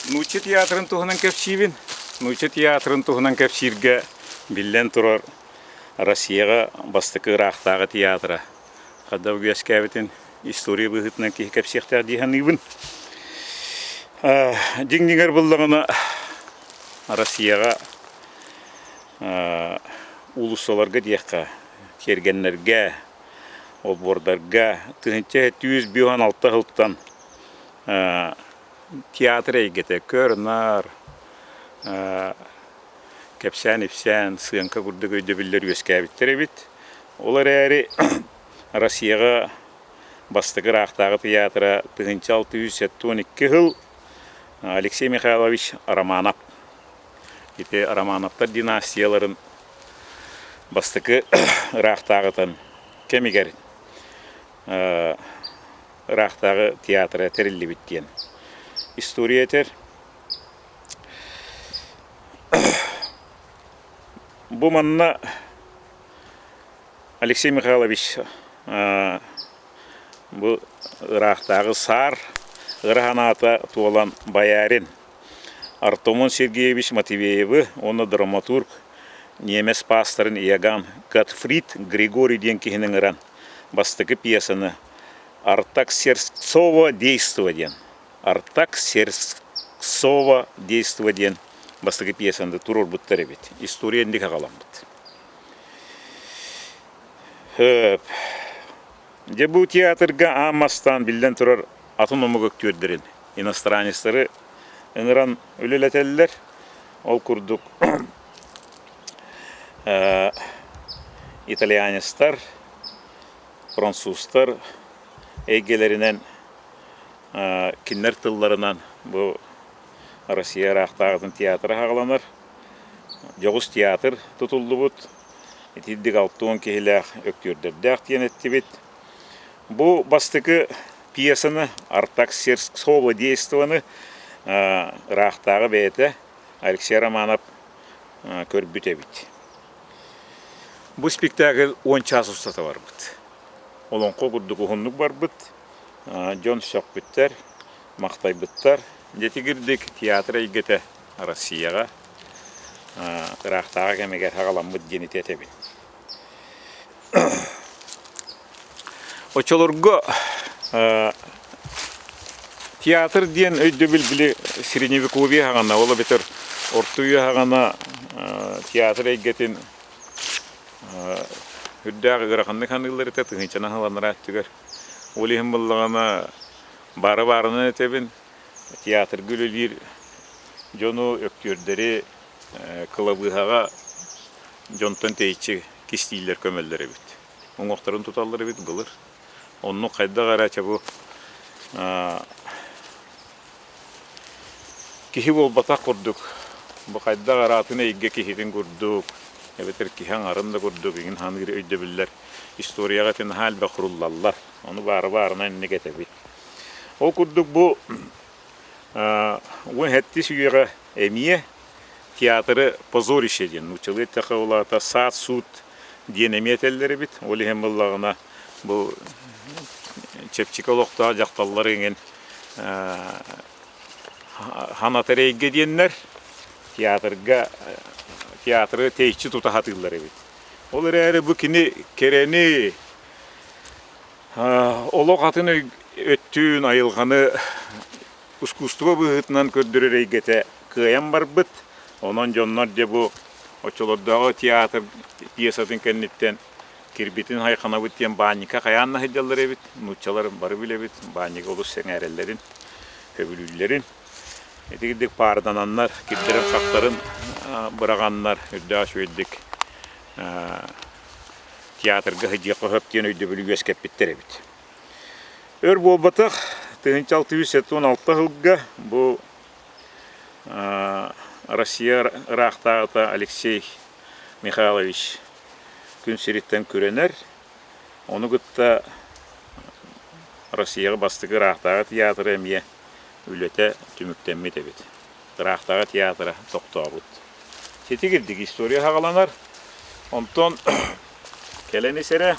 Нуучча театрын туһунан кэпсиибин. Нуучча театрын туһунан кэпсииргэ, биллэн турар, Россияҕа бастакы ыраахтааҕы театра хадда үөскээбитин история быһыытынан киһи кэпсиэхтээх дии саныыбын. Дьиҥ-дьиҥэр буллаҕына, Россияҕа уулуссаларга диэххэ, тиэргэннэргэ, олбуордарга 1156 сылтан театр эйгэтэ көр-нар, кэпсээн-ипсээн, сыаҥка курдук өйдөбүллэр үөскээбиттэр эбит. Ол эрээри Россияҕа бастакы ыраахтааҕы тыйаатыра 1672 сыл Алексей Михайлович Романов ити Романовтар династияларын бастакы ыраахтааҕытын кэмигэр ыраахтааҕы театра тэриллибит диэн история этэр. Бу манна Алексей Михайлович бу ыраахтааҕы саар ыра санаата туолан боярин Артамон Сергеевич Матвеевы уонна драматург ньиэмэс паастарын Иоганн Готфрид Григорий диэн киһини ыҥыран бастакы пьесаны «Артаксерксово действо» диэн «Артаксерксово действо» диэн бастакы пьесаны туруорбуттар эбит. История инник аҕаламмыт. Дьэ бу театрга аан бастаан биллэн турар атын омук өктүөрдэрин, иностранецтары ыҥыран үлэлэтэллэр. Ол курдук итальянецтар, французтар эйгэлэринэн кинилэр тылларынан бу Россия ыраахтааҕытын театра аҕаланар. Дьоҕус театр тутуллубут. Итирдик 60 киһилээх өктүөрдэрдээх диэн эттибит. Бу бастакы пьесаны Артаксерксово действоны ыраахтааҕы бэйэтэ Алексей Романов көрбүт эбит. Бу спектакль 10 чаас устата барбыт. Олоҥхо курдук уһуннук барбыт. Дьон сөхпүттэр, махтайбыттар. Дьэтигирдик театр эйгэтэ Россияҕа ыраахтааҕы кэмигэр аҕаламмыт диэн ити этэбин. Оччолорго театр диэн өйдөбүл били средневековье хаҕана, ол эбэтэр орто үйэ хаҕана театр эйгэтин үрдээх ыараханнык саныыллар этэ, тыһыынчанан аһыланара өттүгэр. Ол иһин буоллаҕына баары баарынан этэбин, театрга үлэлиир дьону, өктүөрдэри кылабыыһаҕа дьонтон тэйиччи кистииллэр, көмөллөр эбит. Уҥуохтарын туталлар эбит былыр. Оннук хайдах эрэ чэ бу киһи буолбатах курдук, бу хайдах эрэ атын эйгэ киһитин курдук, эбэтэр киһи аҥарын да курдук игин ханыыр өйдөбүллэр историяҕа ити наһаа элбэх суруллаллар. Ону баары баарынан инник этэбит. Ол курдук бу 17 үйэҕэ эмиэ театры позорище диэн нууччалыы эттэххэ ол аата саат-суут диэн эмиэ этэллэр эбит. Ол иһин буоллаҕына бу чэпчэки олохтоох дьахталлар иҥин ханатар эйгэ диэннэр театрга театры тэйиччи тута сатыыллар эбит. Ол эрээри бу кини кэрэни олох атын өттүн айылҕаны ускуустуба быһыытынан көрдөрөр эйгэтэ кыайан барбыт. Онон дьоннор дьэ бу оччолордооҕу театр пьесатын кэнниттэн кирбитин хайханабыт диэн баанньыкка хайаан да сылдьаллар эбит. Нууччалар бары билэбит, баанньыгы олус сэҥээрэллэрин, сөбүлүүллэрин. Итигирдик паардананнар, кирдэрин-хахтарын быраҕаннар, үрдээх үчүгэйдик театрга сылдьыахха сөп диэн өйдөбүлү үөскэппиттэр эбит. Өр буолбатах, 1676 сылга бу Россия ыраахтааҕыта Алексей Михайлович күн сириттэн күрэнэр. Ону кытта Россияҕа бастакы ыраахтааҕы театра эмиэ үлэтэ түмүктэммит эбит. Ыраахтааҕы театра тохтообут. Ситигирдик история саҕаланар. Онтон кэлэн ис эрэ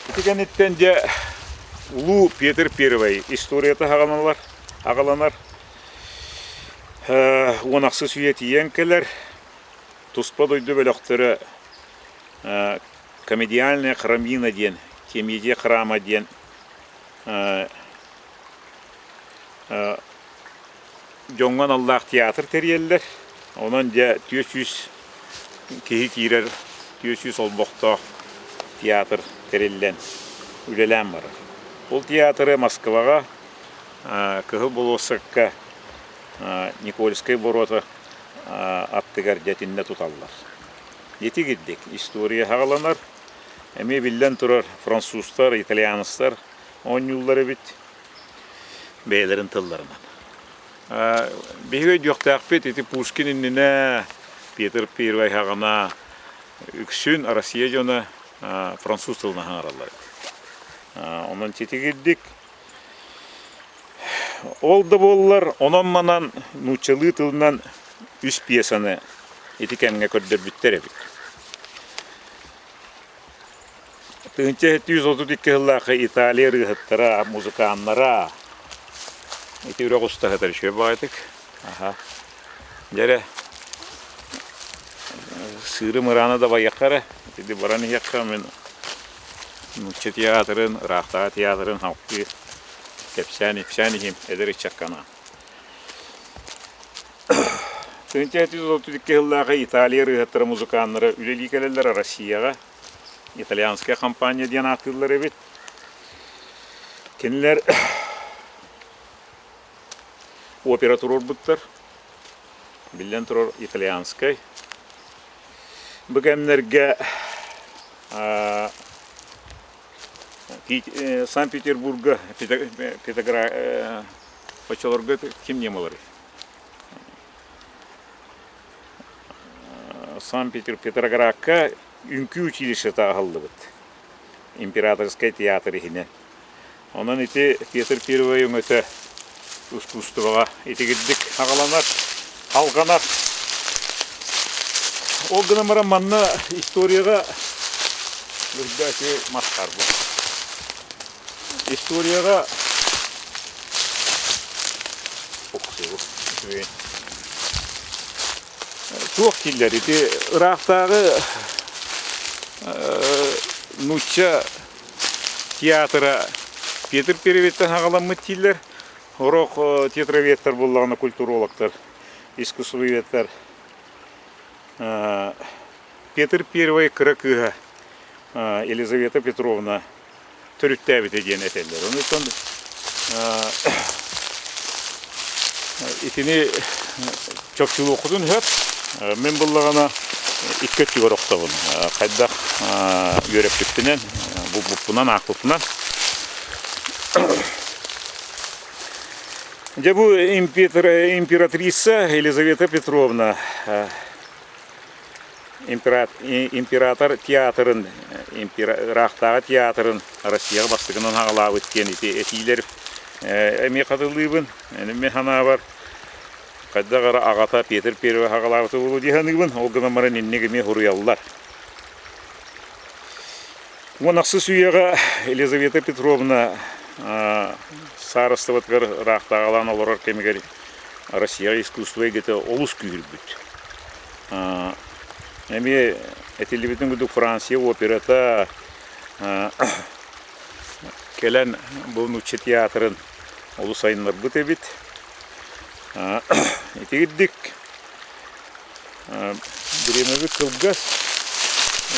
ити кэнниттэн дьэ улуу Петр Первый историята саҕаланалар. аҕаланар. Уон ахсыс үйэ тиийэн кэлэр. Туспа дойду бөлөхтөрө комедиальная храмина диэн, комедия храма диэн дьоҥҥо аналлаах театр тэрийэллэр. Онон дьэ 400 киһи киирэр, 400 олбохтоох театр тэриллэн үлэлээн барар. Ол театры Москваҕа Кыһыл болуоссакка Никольскай боруота аттыгар дьэ итиннэ туталлар. Ити кирдик история саҕаланар. Эмиэ биллэн турар французтар, итальянецтар оонньууллар эбит бэйэлэрин тылларынан. Биһиги өйдүөхтээхпит ити Пушкин иннинэ Петр Первый саҕана үксүн Россия дьоно француз тылынан саҥараллар эбит. Онон ситигирдик Ол да буоллар, онон-манан нууччалыы тылынан үс пьесаны ити кэмҥэ көрдөрбүттэр эбит. 1732 сыллаахха Италия ырыаһыттара, музыканнара ити үрэх устаһытар үчүгэй баҕайытык. Аха. Дьэ эрэ, сыыры мырааны дабайыахха эрэ. Ити баран иһиэххэ мин Нуучча театрын, ыраахтааҕы театрын халкыы кэпсээн-ипсээн иһим эдэр ыччакка анаан. 1932 сыллааҕы Италия ырыаһыттара, музыканнара үлэлии кэлэллэр Россияҕа. Итальянская компания диэн ааттыыллар эбит. Кинилэр опера туруорбуттар. Биллэн турар, итальянскай. Бу кэмнэргэ Санкт-Петербурга оччолорго ким немаларый? Санкт-Петроградка үҥкүү училищета аһыллыбыт. Императорскай театр иһинэн. Онон ити Петр Первый өҥөтө ускуустубаҕа итигирдик аҕаланар, алҕанар. Ол гынан баран манна историяҕа үрдээки мастар бу. Историяҕа туох дииллэр ити ыраахтааҕы нуучча театра Петр Первыйтан саҕаламмыт дииллэр. Сорох театроведтар буоллаҕына культурологтар, искусствоведтар Петр Первый кыра кыыһа Елизавета Петровна төрүттээбитэ диэн этэллэр. Онуттан итини чопчулуоххутун сөп. Мин буллаҕына икки өттүгэр охтобун. Хайдах үөрэппиппинэн, булбуппунан, аахпыппынан. Дьэ бу императрица Елизавета Петровна император театрын, ыраахтааҕы театрын Россияҕа бастакынан аҕалаабыт диэн ити этиилэр эмиэ хатылыыбын. Мин санаабар хайдах эрэ аҕата Петр Первый аҕалаабыта буолуо дии саныыбын. Ол гынан баран инник эмиэ суруйаллар. Уон ахсыс үйэҕэ Елизавета Петровна саарыстыбатыгар ыраахтааҕылаан олорор кэмигэр Россияҕа искусство эйгэтэ олус күүһүрбүт. Эмиэ этиллибитин курдук Франция операта кэлэн бу нуучча театрын олус сайыннарбыт эбит. Итигирдик бириэмэбит кылгас.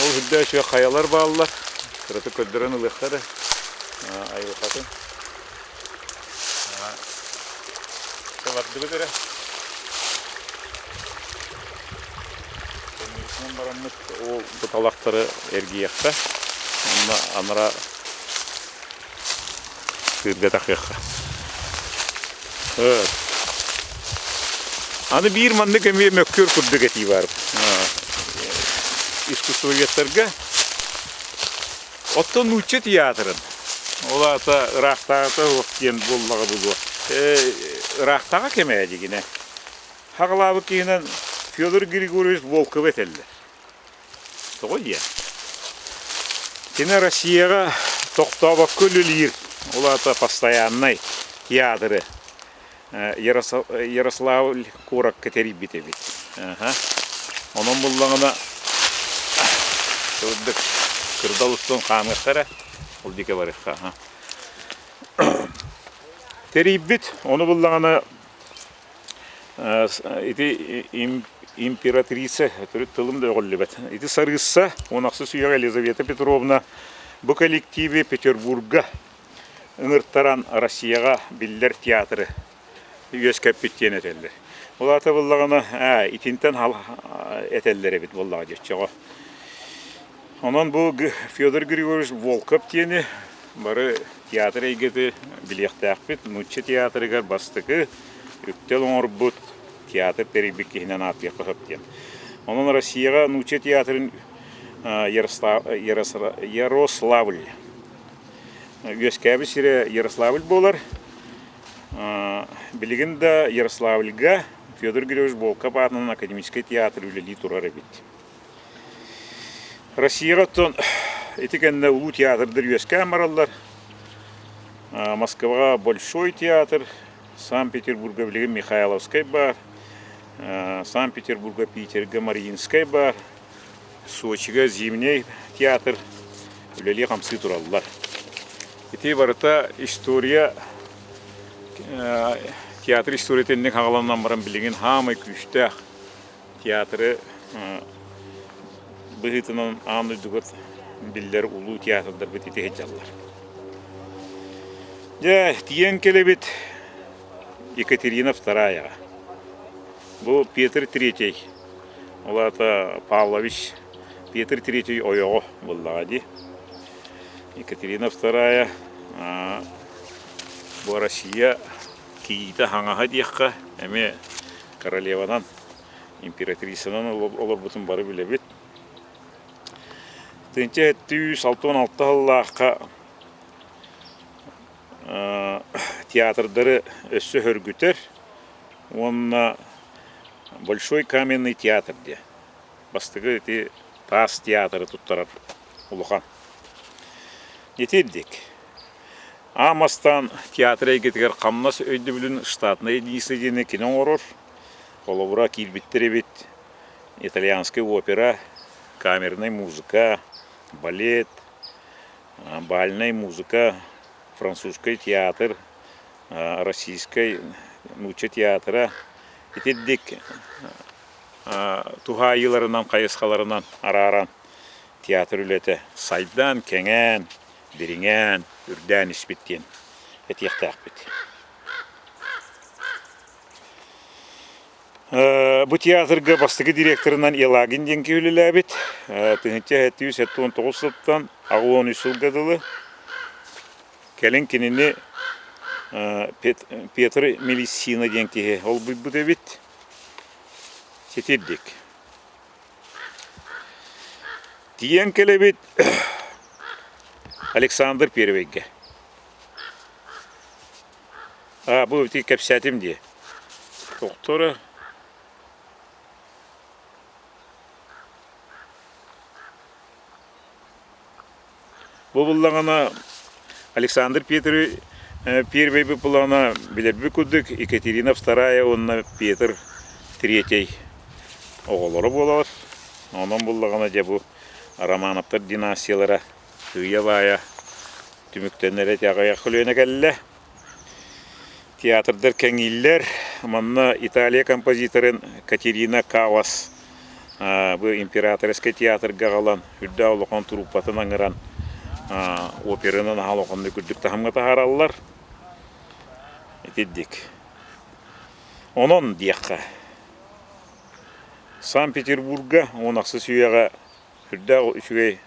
Ол үрдэ үчүгэй хайалар бааллар. Кыратык көрдөрөн ылыахха эрэ айылҕатын. Бардыбыт эрэ. Кэннибитинэн бараммыт ол бу талахтары эргийиэххэ. Онно анара сыырга тахыахха. Аны биир маннык эмиэ мөккүөр курдук этии баар. Искусствоведтарга Оттон нуучча театрын, ол аата ыраахтааҕыта суох диэн буоллаҕа буолуо, ыраахтааҕы кэмэ дьигинэ. Хаҕалаабыт киһинэн Федор Григорьевич Волковы этэллэр. Тоҕо диэ? Кини Россияҕа тохтообокко үлэлиир, ол аата постояннай театры. Ярославль куоракка тэрийбит эбит. Онон буллаҕына сырдык кырдал устун хаамыахха эрэ, ол диэки барыахха. Тэрийбит, ону буллаҕына ити императрица, төрүт тылым да өҕүллүбэт. Ити сарыысса 16 үйэҕэ Елизавета Петровна бу коллективи Петербурга ыҥыртаран Россияҕа биллэр театры үөскэппит диэн этэллэр. Ол аата буоллаҕына, итинтэн этэллэр эбит буоллаҕа дьоччоҕо. Онон бу Федор Григорьевич Волков диэни бары театр эйгэтэ билиэхтээхпит. Нуучча театрыгар бастакы үктэл оҥорбут театр тэрийбит киһинэн ааттыахха сөп диэн. Онон Россияҕа нуучча театрын Ярославль үөскээбит сирэ Ярославль буолар. Билигин да Ярославльга Федор Григорьевич Волков аатынан академическай театр үлэлии турар эбит. Россияҕа оттон ити кэннэ улуу театрдар үөскээн бараллар. Москваҕа Большой театр, Санкт-Петербурга билигин Михайловскай баар, Санкт-Петербурга, Питергэ Мариинскай баар, Сочига Зимний театр үлэлии-хамсыы тураллар. Ити барыта история театр историята инник хаҕаланан баран билигин хаамай күүстээх театры быһыытынан аан дойдуга биллэр улуу театрдарбыт ити сылдьаллар. Дьэ, тиийэн кэлэбит Екатерина Втораяҕа. Бу Петр Третий, ол аата Павлович Петр Третий ойоҕо буоллаҕа дии. Екатерина Вторая бу Россия кийиитэ хаҥаһа диэххэ эмиэ королеванан, императрицанан олорбутун бары билэбит. Тыынча 766 сыллаахха театрдары өссө сөргүтэр уонна Большой каменный театр диэ бастакы ити таас театры туттарар улахан. Итирдик. Аан бастаан театр эйгэтигэр хамнас өйдөбүлүн штатнай единица диэни кини оҥорор. Холобура, киирбиттэр эбит итальянскай опера, камернай музыка, балет, бальнай музыка, французскай театр, российскай нуучча театра. Итирдик туһаайыыларынан, хайысхаларынан арааран театр үлэтэ сайдан, кэҥээн, дириҥээн, үрдээн испит диэн этиэхтээхпит. Бу театрга бастакы директорынан Елагин диэн киһи үлэлээбит. 1779 сылтан 83 сылга дылы. Кэлин кинини Петр Мелиссина диэн киһи олбуйбут эбит. Ситирдик. Тиийэн кэлэбит Александр Первыйга. А, бу ити кэпсээтим дии. Тохтора Бу буллаҕына Александр Петрович Первый буллаҕына билэрбит курдук Екатерина Вторая уонна Петр Третий оҕолоро буолалар. Онон буллаҕына дьэ бу Романовтар династиялара сыыйа-баайа түмүктэнэр эти аҕыйах көлүөнэ кэллэ. Театрдар кэҥииллэр. Манна Италия композиторын Катерина Каллас бу императорскай театрга аҕалан үрдээх улахан труппатын ыҥыран операны наһаа улаханнык үрдүк таһымҥа таһаараллар. Итирдик. Онон диэххэ, Санкт-Петербурга 16 үйэҕэ үрдээх үчүгэй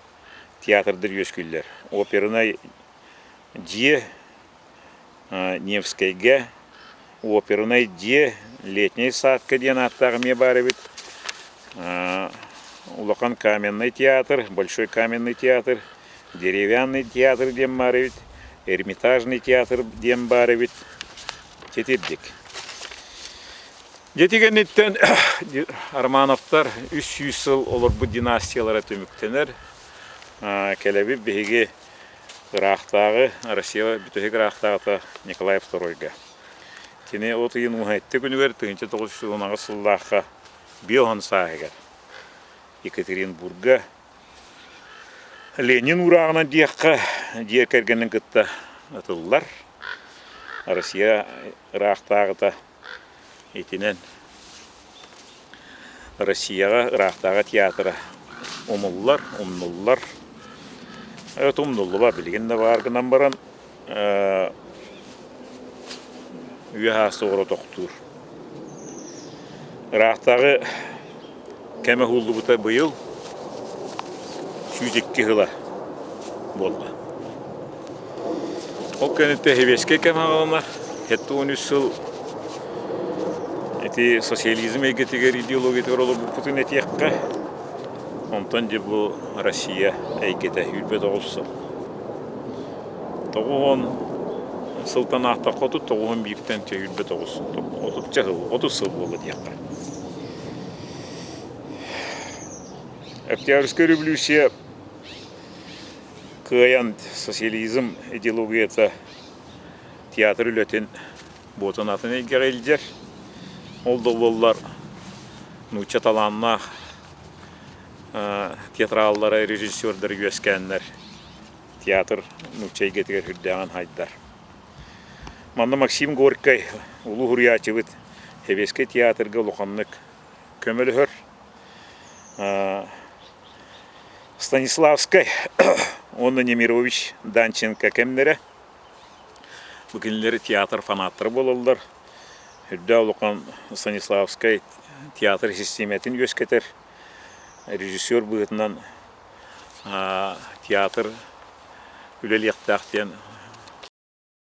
театрдар үөскүүллэр. Опернай дьиэ Невскэйгэ опернай дьиэ Летняй садка диэн ааттаах эмиэ баар эбит. Улахан каменный театр, Большой каменный театр, Деревянный театр диэн баар эбит, Эрмитажный театр диэн баар эбит. Титирдик. Дьэ кэнниттэн Романовтар 300 сыл олорбут династиялара түмүктэнэр. Кэлэбит биһиги Ыраахтааҕы Россия бүтэһик ыраахтааҕыта Николай Второйга. Кини от ыйын уһайты күнүгэр 1918 сыллаахха 50 сааһыгар Екатеринбурга Ленин уурааҕынан диэххэ дьиэ кэргэнин кытта ытыллар. Россия ыраахтааҕыта итинэн Россияҕа ыраахтааҕы театра умуллар, умнуллар. Умнуллуба билигин да баар гынан баран үөһэ оҕуруо тохтуур. Ыраахтааҕы кэмэ уһуллубута быйыл 102 сыла буолла. Ол кэнниттэн сэбиэскэй кэм аҕалана 73 сыл ити социализм эйгэтигэр идеологиятыгар олорбуппутун этиэххэ, онтон дьэ бу Россия эйгэтэ 29 сыл. 90 сылтан аахтахха 39 бииртэн 29 отучча сыл, 30 сыл буолла диэххэ. Октябрьская революция кыайан социализм идеологията театр үлэтин буотун атын эйгэҕэ илдьэр. Ол да буоллар нуучча талааннаах театраллара, режиссердары үөскээннэр театр нуучча эйгэтигэр үрдээҕин хайдар. Манна Максим Горькай улуу суруйааччыбыт Сэбиэскэй театрга улаханнык көмөлөһөр. Станиславскай уонна Немирович Данченко кэмнэрэ. Бу кинилэр театр фанаттара буолаллар. Үрдээх улахан Станиславскай театр систиэмэтин үөскэтэр. Режиссер быһыытынан театр үлэлиэхтээх диэн.